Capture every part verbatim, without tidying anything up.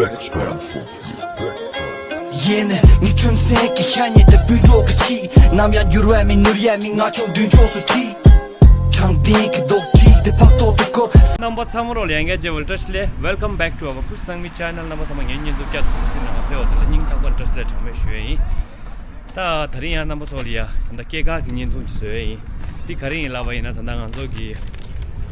ཡེ་ནས་ངའི་ཁྲིམས་སེང་གི་ཤ་ཉེ་དེ་སྤུན་གྲོགས་ཀྱི་ཆེད། ནམ་ཡང་འགྱུར་བ་མེད་ནོར་ཡ་མེད། ང་ཆོ་མདུན་ཕྱོགས་སུ་ཁྲིད། དྲང་བདེན་གྱི་རྡོག་ཁྲེས་དེ་ཕག་ཐོག་ཏུ་བསྐོར། རྣམ་པ་ཚང་མ་རོགས་ལ་ཡང་བསྐྱར་མཇལ་བ་ལ་བཀྲ་ཤིས་བདེ་ལེགས། Welcome back to our Kuki Nangmi channel. རྣམ་པ་ཚང་མ་ངའི་བརྙན་ཐུང་བསྐྱར་དུ་གཟིགས་གཟིགས་གནང་བ་ཕེབས་པ་དེ་ལ་སྙིང་ཐག་པ་ནས་བཀྲ་ཤིས་བདེ་ལེགས་གྲངས་མེད་ཞུ་ཡ་ཡིན། ད་དེ་རིང་ཡང་རྣམ་པ་ཚོ་ལ་ཡ་ད་ལྟ་སྐྱེས་སྐར་གྱི་བརྙན་ཐུང་ཅིག་བཟོ་ཡ་ཡིན། འདི་ག་རེ་ཡིན་ལབ་པ་ཡིན་ན། ད་ལྟ་ང་ཚོ་གི་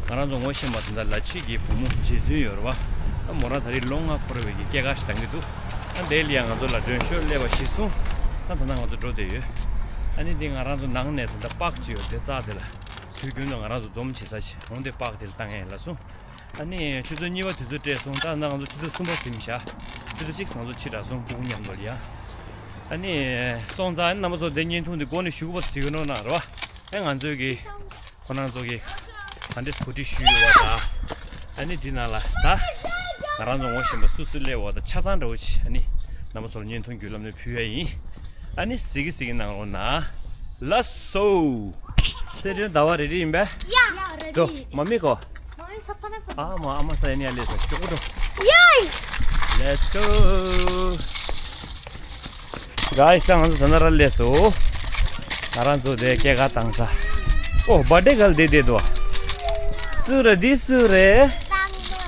ང་རང་ཚོ་ངོ་ཤེས་པ་ད་ལྟ་ལ་ཕྱི་གི་བུ་མོ་རྗེ་བཙུན་ཡོད་རེད་བ། ད་མོ་རང་ད་རེས་ལོ་ལྔ་འཁོར་བའི་གི་སྐྱེས་སྐར་ཞིག་གཏང་གི་འདུག་ད་འདི་ལ་ཡ་ང་ཚོ་ལ་མགྲོན་ཤོག་སླེབས་པ་གཞིར་བཟུང་ད་ད་ལྟ་ང་ཚོ་འགྲོ་བསྡད་ཡོད། ཨ་ནི་འདི་ང་རང་ཚོ་ནང་ནས་ད་ལྟ་པག་ཅིག་ཡོད། དེ་རྩ་དེ་ལ་དུས་རྒྱུན་དུ་ང་རང་ཚོ་འཛོམས་བྱེད་ས་ཞིག་འོང་། དེ་པག་དེ་ལ་བཏང་ཡ་ཡིན་ལབ་སོང་། ཨ་ནི་ཆུ་ཚོད་གཉིས་པ་དུས་ཚོད་སྤྲད་སོང་། ད་ང་ཚོ་ཆུ་ཚོད་གསུམ་པ་ཟིན་བཞག་ཆུ་ཚོད་གཅིག་ང་ཚོ་ཕྱིར་རག་སོང་། སྤུ་གུ་མཉམ་དུ་ལ་ཡ། ཨ་ནི་སོང་ཙང་རྣམ་པ་ཚོ་འདི་བརྙན་ཐུང་འདི་འགོ་ནས་གཞུག་གུ་བར་གཟིགས་གནང་རོགས་གནང་། ཨེ་ང་ཚོའི་གི་ཁོ་རང་ཚོ་གི་ག་འདྲས་གོ་སྒྲིག་ཞུས་ཡོད་པ་དང་། ཨ་ནི་འདི་ནང་ལ་ད་ང་རང་ཚོ་ངོ་ཤེས་པ་སུ་སུ་སླེབས་པ་དང་ཆ་ཚང་འདྲ་བོ་ཅིག་ཨ་ནི་རྣམ་པ་ཚོ་ལ་བརྙན་ཐུང་བརྒྱུད་ལམ་ནས་ཕུལ་ཡ་ཡིན། ཨ་ནི་གཟིགས་གི་གཟིགས་གི་གནང་རོགས་གནང་། ལགས་སོ། ཚེ་རིང་ཟླ་བ་རེ་རེ་ཡིན་པས། ཡ། འགྲོ། མ་མི་གོ། མ་མི་ས་ཕ་ན་ཕ། ཨ་མ་ཨ་མ་ས་ཡ་ནི་ཡ་ལས་ས་ཅོག་འགྲོ། ཡ། Let's go. Guys, ད་ང་ཚོ་ད་ན་ར་ལས་སོ། ང་རང་ཚོ་དེ་སྐྱེས་སྐར་བཏང་ས། ཨོ་བར་ཌེ་གལ་དེ་དེ་དོ། སུ་རེད། འདི་སུ་རེད།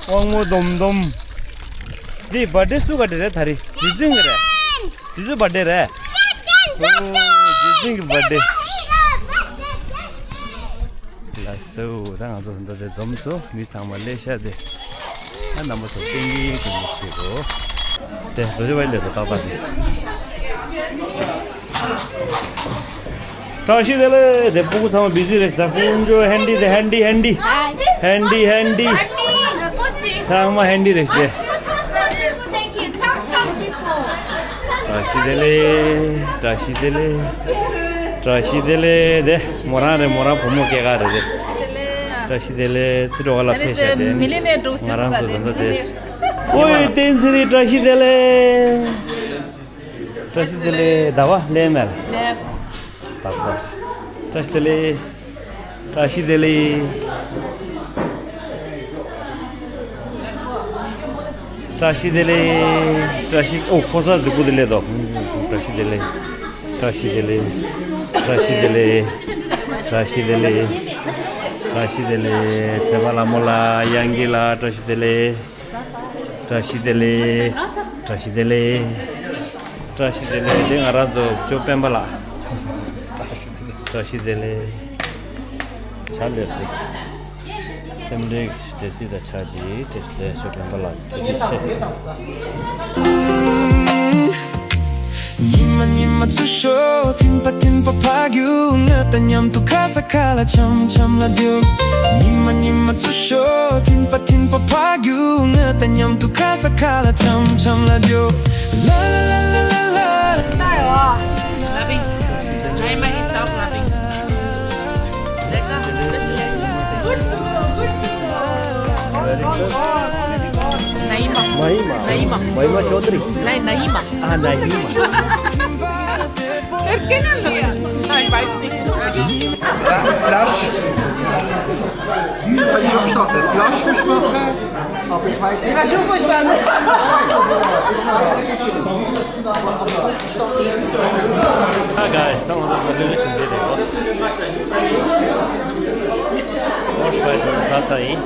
དབང་མོ་སྡོམ་སྡོམ། འདི་བར་ཌེ་སུ་ག་དེ་རེད། ད་རེས་རྗེ་བཙུན་གི་རེད། རྗེ་བཙུན་བར་ཌེ་རེད། ཨོ་རྗེ་བཙུན་གི་བར་ཌེ། ལགས་སོ། ད་ང་ཚོ་འདི་འདྲ་འཛོམས་སོ། མི་ཚང་མ་ལས་ཤ་དེ། ད་རྣམ་པ་ཚོ་སྟོན་གྱི་སྟོན་གྱི་བྱེད་དོ། དེ་རྡོ་རྗེ་བའི་ལས་སུ་ཏག་ཏག་དེ། བཀྲ་ཤིས་བདེ་ལེགས། དེ་སྤུ་གུ་ཚང་མ་བི་ཟི་རེད་ཤག་ཀུན་སྤྱོད་ཧན་ཌི་དེ་ཧན་ཌི་ཧན་ཌི། ཧན་ཌི་ཧན་ཌི། ཚང་མ་ཧན་ཌི་རེད་ཤག་བཀྲ་ཤིས་བདེ་ལེགས། བཀྲ་ཤིས་བདེ་ལེགས། བཀྲ་ཤིས་བདེ་ལེགས། དེ་མོ་རང་རེད། མོ་རང་བུ་མོ་སྐྱེས་སྐར་རེད། དེ་བཀྲ་ཤིས་བདེ་ལེགས། ཚེ་སྒྲོལ་ག་ལ་ཕེབས་ཤག་དེ་མི་ལི་ནས་འགྲོ་ཟེར་ང་རང་ཚོ་ད་ལྟ་དེ། ཨོའི་བསྟན་འཛིན་རེད། བཀྲ་ཤིས་བདེ་ལེགས། བཀྲ་ཤིས་བདེ་ལེགས། ཟླ་བ་ལེན་མེད། ལེན། བཀྲ་ཤིས་བདེ་ལེགས། བཀྲ་ཤིས་བདེ་ལེགས། བཀྲ་ཤིས་བདེ་ལེགས། བཀྲ་ཤིས། ཨོ་ཁོ་ས་གཟིགས་པོ་དེ་ལས་དོ། བཀྲ་ཤིས་བདེ་ལེགས། བཀྲ་ཤིས་བདེ་ལེགས། བཀྲ་ཤིས་བདེ་ལེགས། བཀྲ་ཤིས་བདེ་ལེགས། བཀྲ་ཤིས་བདེ་ལེགས། ཚེ་དཔག་ལྷ་མོ་ལགས། དབྱངས་སྐྱིད་ལགས། བཀྲ་ཤིས་བདེ་ལེགས། བཀྲ་ཤིས་བདེ་ལེགས། བཀྲ་ཤིས་བདེ་ལེགས། བཀྲ་ཤིས་བདེ་ལེགས། དེ་ང་རང་ཚོ་ཇོ་སྤེན་པ་ལགས། བཀྲ་ཤིས་བདེ་ལེགས། བཀྲ་ཤིས་བདེ་ལེགས། ཕྱག་ལས་སུ། སེམས་ཁྲལ་འདྲེ་སྲིད་དང་ཆ་གཅིག་དེ་ཞོ་སྤེན་པ་ལགས་ཐུགས་རྗེ་ཆེ། ཉི་མ་ཉི་མ་འཚུབ་ཤོག་ཐིམ་པ་ཐིམ་པ་ཕ་རྒྱུག་ང་དང་མཉམ་དུ་ཁ་ས་ཁ་ལ་འཆམ་འཆམ་ལ་རྒྱུག་ཉི་མ་ཉི་མ་འཚུབ་ཤོག་ཐིམ་པ་ཐིམ་པ་ཕ་རྒྱུག་ང་དང་མཉམ་དུ་ཁ་ས་ཁ་ལ་འཆམ་འཆམ་ལ་རྒྱུག་ལ་ལ་ལ་ལ་ལ། Naima is stop laughing. Good to go, good to go. Naima. Maima. Naima. Maima Chaudhary. Nein, Naima. Ah, Naima. Erkenne. Nein, weiß nicht. Flash. Wie ist eigentlich schon gestartet? Flash versprochen, aber ich weiß nicht. Ich habe schon verstanden. Hi guys, ད་ང་ཚོ་ག་ལེ་ལེ་ཞིག་འདི་རེད་བ། ཧོར་སྤའི་ཟ་ཚ་ཡིན།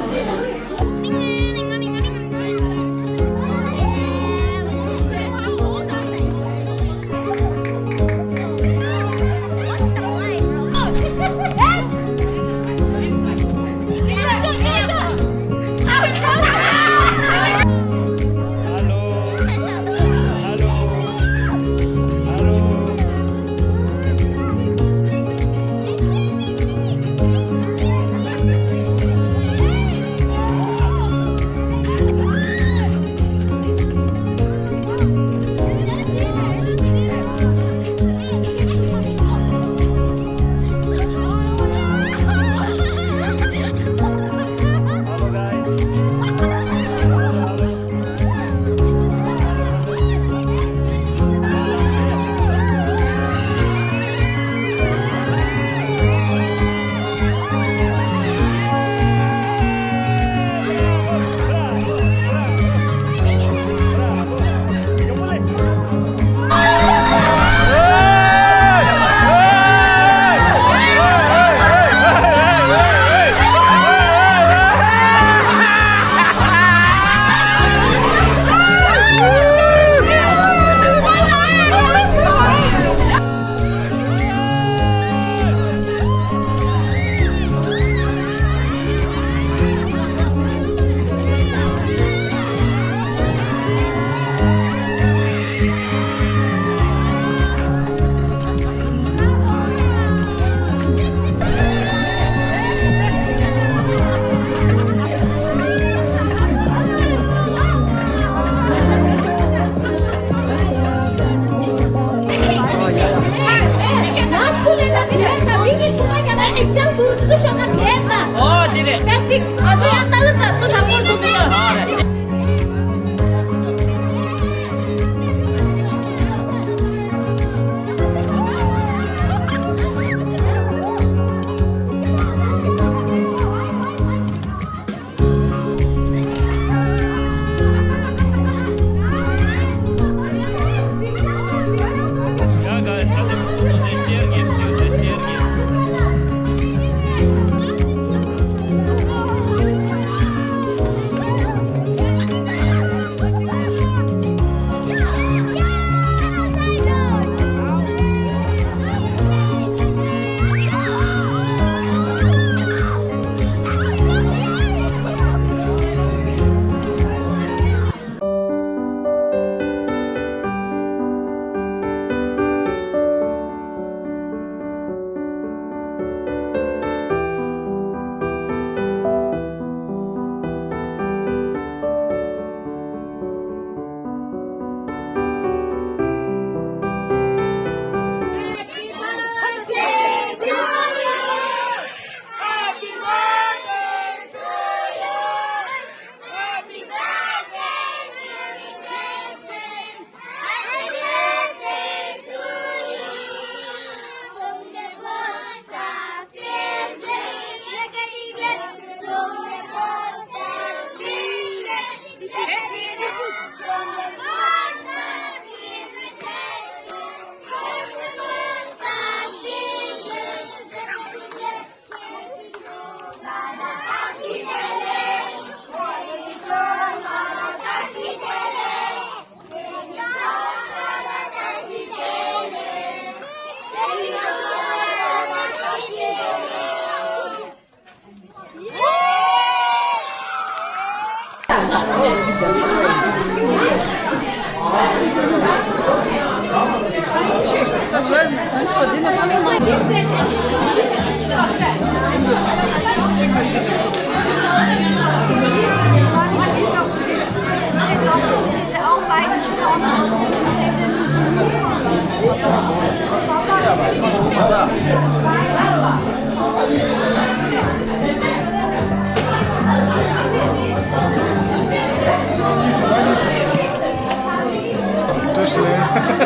བཀྲ་ཤིས་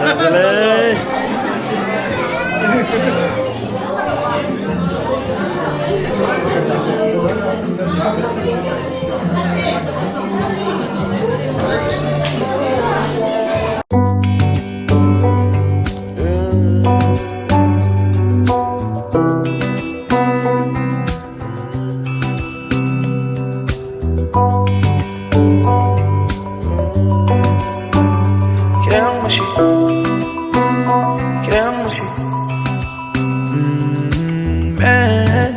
བདེ་ལེགས། ཁྱེད་རང་མ་ཤི། ཁྱེད་རང་མ་ཤི། ཨུམ། མེད།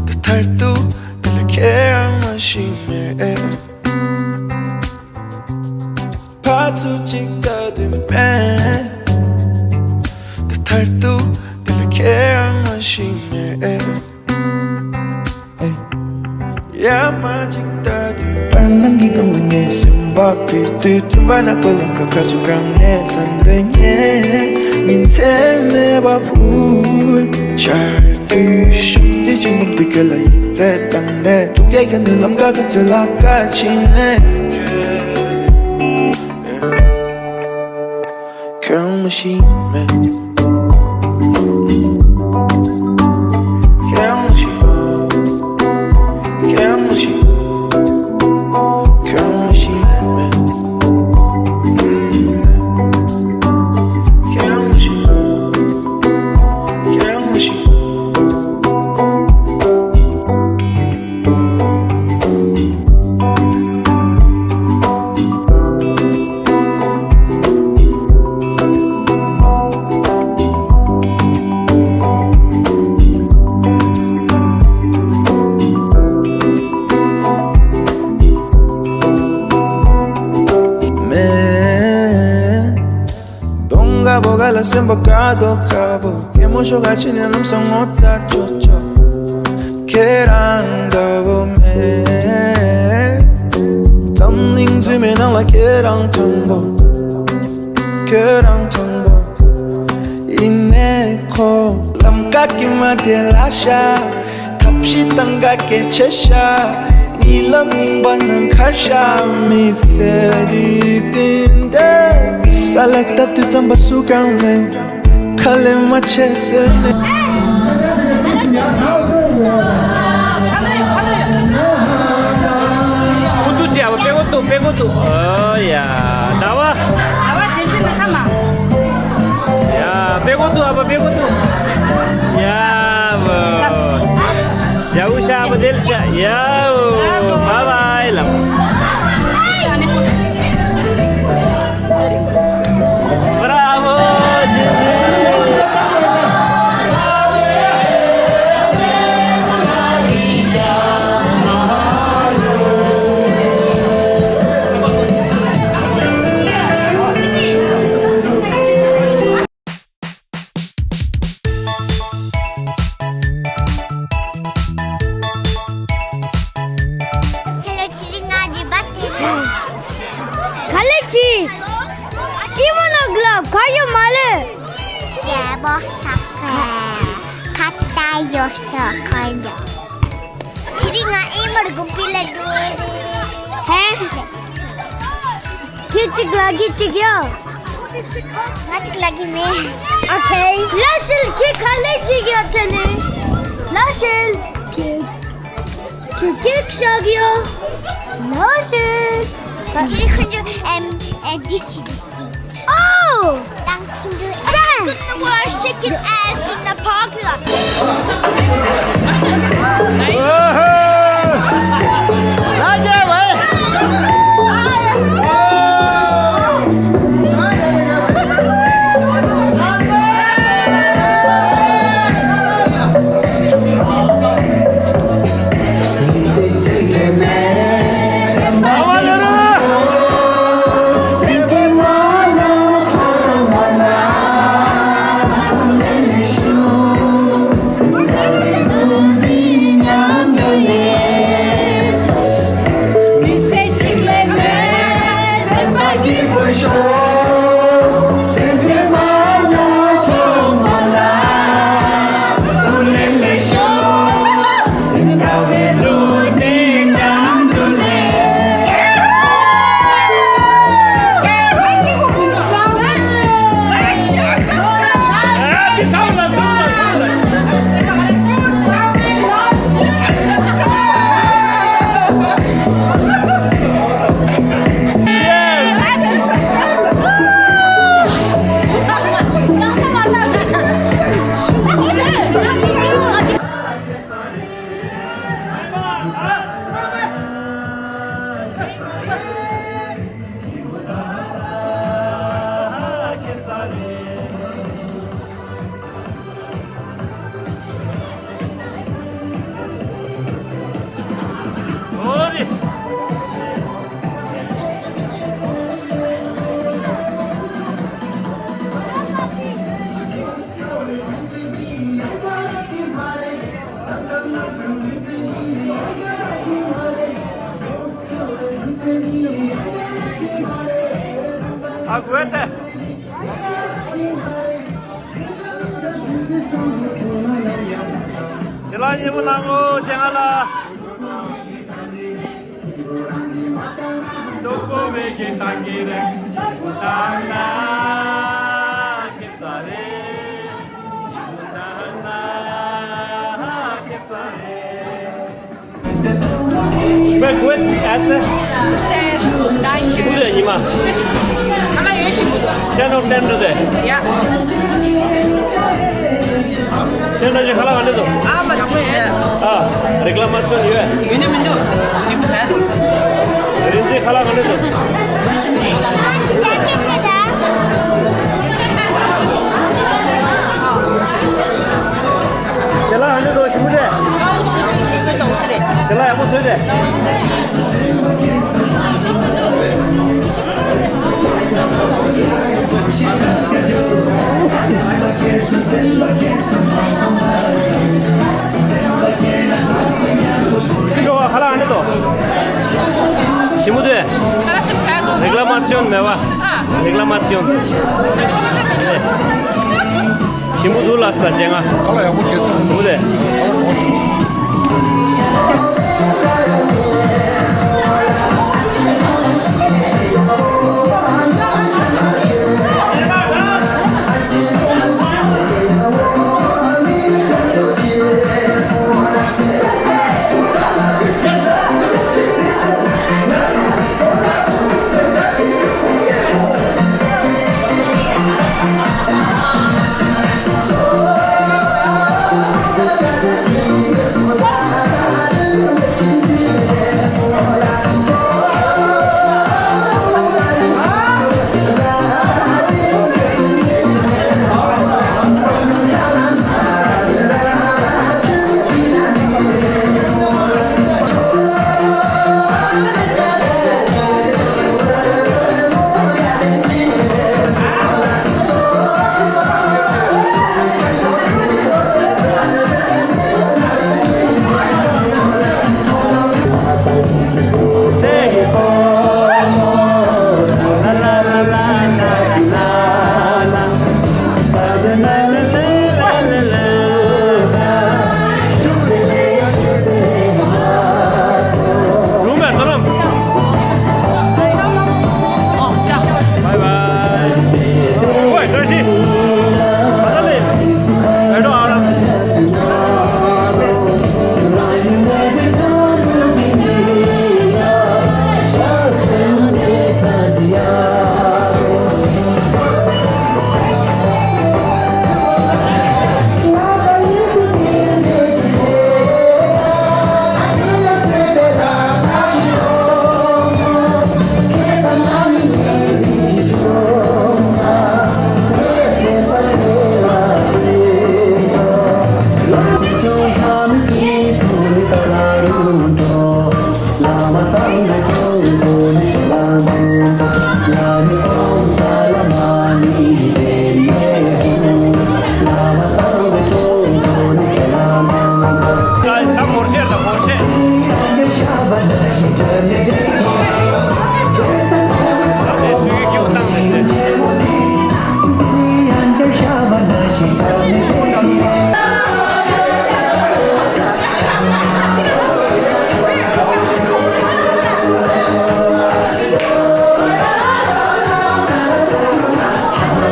ད་མཐར་ཐུག་འདི་ལ་ཁྱེད་རང་མ་ཤི་མེད། ཕར་ཚུར་གཅིག་ལྟ་དུས་མེད། ད་མཐར་ཐུག་འདི་ལ་ཁྱེད་རང་མ་ཤི་མེད། ཡ་མ་གཅིག་ལྟ་དུས་བར་སྣང་གི་སྒང་ལ་ངའི་སེམས་པ་འཁྱེར་དུས། སེམས་པ་ནག་པོ་ལམ་ཁ་ཁ་ཚུར་གང་ནས་ཐོན་འདོད་ངས་ཉིན་མཚན་མེད་པ་འཕུར། ཆར་དུས་ཤུགས་རྩེ་ཆེན་པོ་འདི་ཁྱོད་ལ་ཡིག་ཚད་བཏང་ནས། འཁྲུག་རྒྱལ་གྱི་ནུས་ལམ་ཁ་ཁ་ཚུར་ལ་བཀའ་ཕྱིན་ནས། ཁྱོད་རང་མ་ཤི་མེད། ཁྱོད་རང་མ་ཤི། ཁྱོད་རང་མ་ཤི། ཁྱོད་རང་མ་ཤི་མེད། ཁྱོད་རང་མ་ཤི། ཁྱོད་རང་མ་ཤི། མེད། གདོང་དཀར་པོ་ག་ལ་སེམས་པ་དཀར་མདོག་དཀར་པོ། སྐྱེད་མོས་ཤོག་ག་ཕྱི་ནས་ལམ་སང་ངོ་ཚ་ཆོག་ཆོག་ཁྱེད་རང་འདྲ་བོ་མེད། འཛམ་གླིང་འཛུལ་མའི་ནང་ལ་ཁྱེད་རང་དྲང་པོ། ཁྱེད་རང་དྲང་པོ། ཡིན་ནའི་ཁོ་ལམ་ཀ་གི་མ་དེ་ལ་ཤ། ཐབས་ཤེས་བཏང་ག་སྐད་ཆ་ཤ། གཉིད་ལམ་རྙིང་པ་ནང་ཁར་ཤ། མི་ཚེ་འདི་དེ་འདྲ། ས་ལ་བཏབ་དུས་རྩམ་པ་སུ་གང་མེད། ཁ་ལས་མ་ཆད་བཟོས་ནས། ཨུ་ཏུ་ཅི་ཨ་བ་པེ་གོ་ཏུ་པེ་གོ་ཏུ། ཨོ་ཡ། ཟླ་བ། ཟླ་བ་ཇེ་ཇེ་ན་ཁ་མ། ཡ། པེ་གོ་ཏུ་ཨ་བ་པེ་གོ་ཏུ། ཡ་བ། ཡ་འུ་ཤ་བ་དེལ་ཤ། ཡ་འུ། བ་བའི་ལམ། Bravo, Gigi! Hello, ཁྱེད་རང་ང་འདི་བ་དེ་རེད། ག་ལེ་ཆི། ཨི་མོ་ནོ་གླབ་ག་ཡོད་མ་ལེ། རྒྱལ་པོ་ས་ཁ་ཁ་ཏ་ཡོ་ཤོ་ཁོ་ཡོ། ཁྱེད་རང་ང་ཨི་མོར་གུམ་པི་ལ་འགྲོ་རེད། ཧེ། ཁྱེད་གཅིག་ལ་གི་གཅིག་ཡོད། ང་གཅིག་ལ་གི་མེད། ཨོ་ཁེ། ལ་ཤིལ་ཁྱེད་ག་ལེ་གཅིག་ཡོད་དེ་ནི། ལ་ཤིལ་ཁྱེད། ཁྱེད་ཀྱིས་ཤག་ཡོད། ལ་ཤིལ། Three hundred and eighty. Oh! Thank you. I couldn't wash chicken ass in the parking lot. ཨ་དགོས་ཏེ། དེ་ལ་ཉེ་པོ་ལ་ངོ་ཅན་ང་ལ། Schmeckt gut, esse. Sehr, danke. Gute, Nima. Kann man hier schon gut. Ten or ten today? Ja. Ten today, hallo, hallo. Ah, was ist? Ah, Reklamation, ja. Minute, Minute. Sieben, drei. Rinzi, hallo, hallo. དེ་ལ་ཨ་ནི་རོ་ཞིམ་པོ་རེད། དེ་ལ་ཡག་པོ་བཟོས་ཏེ། ཁྱོད་ཧ་ལ་ཨ་ནི་དོ། ཞིམ་པོ་དེ། Reklamation མེད་པ། Reklamation. ཞིམ་པོ་འདུག་ལགས་སོ་ཅན་ང་། ཁ་ལག་ཡག་པོ་བྱས་འདུག་ལེ།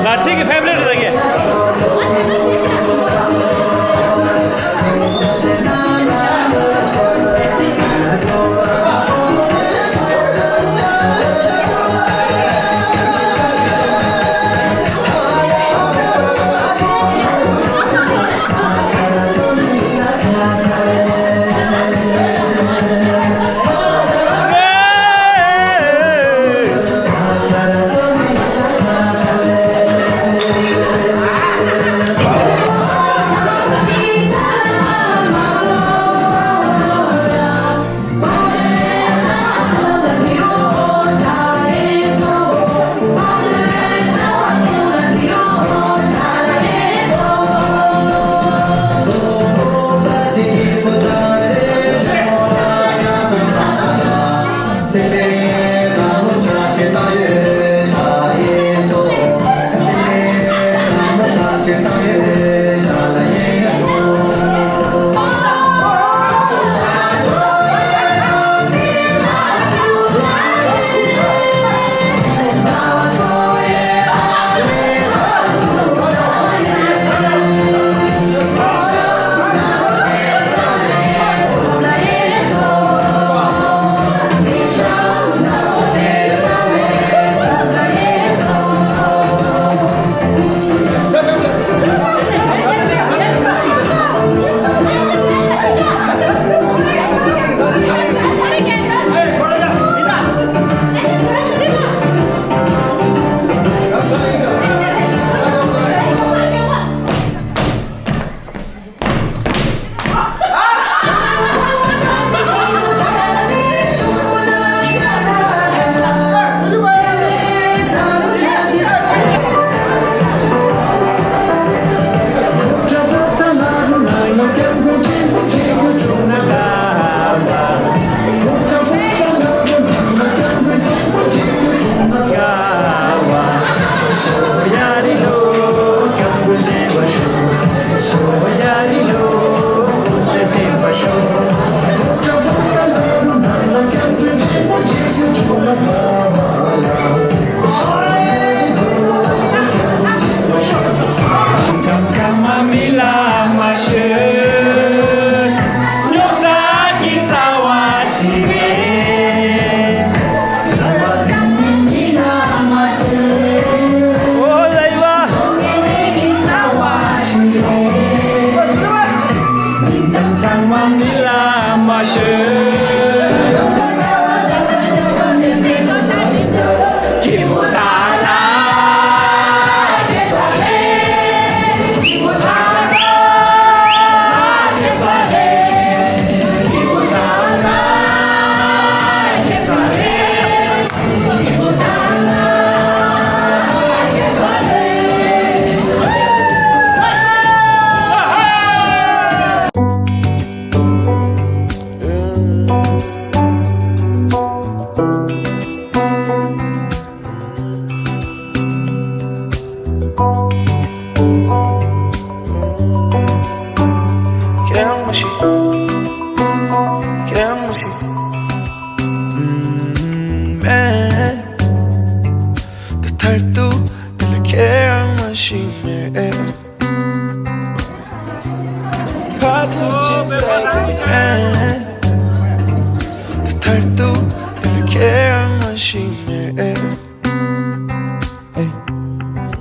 ཨ་ཁྲིད་ཀྱི་ཕེབས་རེད་རེད་ཀྱི།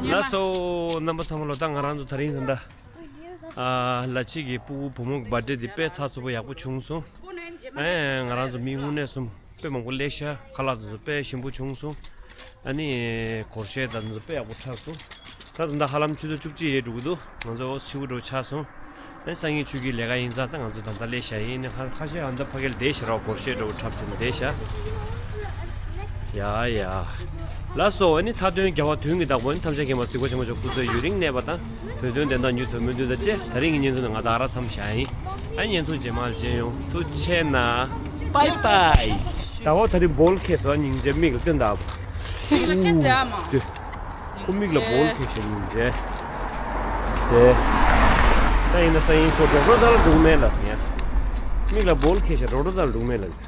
ལགས་སོ། རྣམ་པ་ཚང་མ་ལོ། ད་ང་རང་ཚོ་དེ་རིང་ད་ལྟ། ཨ། ལ་ཕྱི་གི་སྤུ་གུ་བུ་མོ་གི་བར་ཌེ་འདི་དཔེ་ཚགས་ཚུད་པོ་ཡག་པོ་བྱུང་སོང་། ཨེ། ང་རང་ཚོ་མི་དངོས་གནས་གསུམ་དཔེ་མང་པོ་སླེབས་ཤག་ཁ་ལག་དེ་ཚོ་དཔེ་ཞིམ་པོ་བྱུང་སོང་། ཨ་ནི་སྒོར་གཞས་དང་དེ་ཚོ་དཔེ་ཡག་པོ་འཁྲབ་སོང་། ད་ད་ལྟ་ཧ་ལམ་ཆུ་ཚོད་བཅུ་གཅིག་ཡས་འགྲོ་གི་འདུག་ང་ཚོ་འོ་ཕྱི་པོ་འགྲོ་ཆགས་སོང་། ཨ་ནི་སང་ཉིན་ཆོས་ཀྱི་ལས་ཀ་ཡིན་ཙང་ད་ང་ཚོ་ད་ལྟ་སླེབས་ཤག་ཡིན་ནའི་ཁ་ཁ་ཤས་ཨ་ད་ཕ་གིར་བསྡད་ཤག་རོགས། སྒོར་གཞས་འདྲ་པོ་འཁྲབ་བྱས་ནས་བསྡད་ཤག་ཡ་ཡ། ལགས་སོ། ཨ་ནི་མཐའ་དོན་རྒྱལ་བ་དོན་གྱི་བདག་པོ་ཨ་ནི་ཐམས་ཅད་མཁྱེན་པ་གཟིགས་པ་ཆེན་པོ་མཆོག་སྐུ་ཚེ་ཡུན་རིང་གནས་པ་དང་། དོན་དོན་ལྡན་དང་མྱུར་དུ་སྨོན་འདུན་དང་བཅས། ད་རིང་གི་བརྙན་ཐུང་ནི་ང་ད་ག་རང་མཚམས་བཞག་ཡིན། ཨ་ནི་བརྙན་ཐུང་རྗེས་མ་ལ་མཇལ་ཡོང་། ཐུགས་རྗེ་ཆེ་གནང་། བཱའི་བཱའི། ཟླ་བ་ད་རིང་སྦོལ་ཁེ་སོ་སྙིང་རྗེ། མིག་ལ་སྟོན་དང་། མིག་ལ་སྟོན་ཟེར་ཨ་མ། ཁོ་མིག་ལ་སྦོལ་ཁེ་ཤེས་སྙིང་རྗེ། དེ། ད་ཡིན་ན་སང་ཉིན་ཁོ་རོ་ཏོ་ཙལ་འགྲོ་མེད་ལ་ཟེར་ཡ། མིག་ལ་སྦོལ་ཁེ་ཤེས་རོ་ཏོ་ཙལ་འགྲོ་མེད་ལ།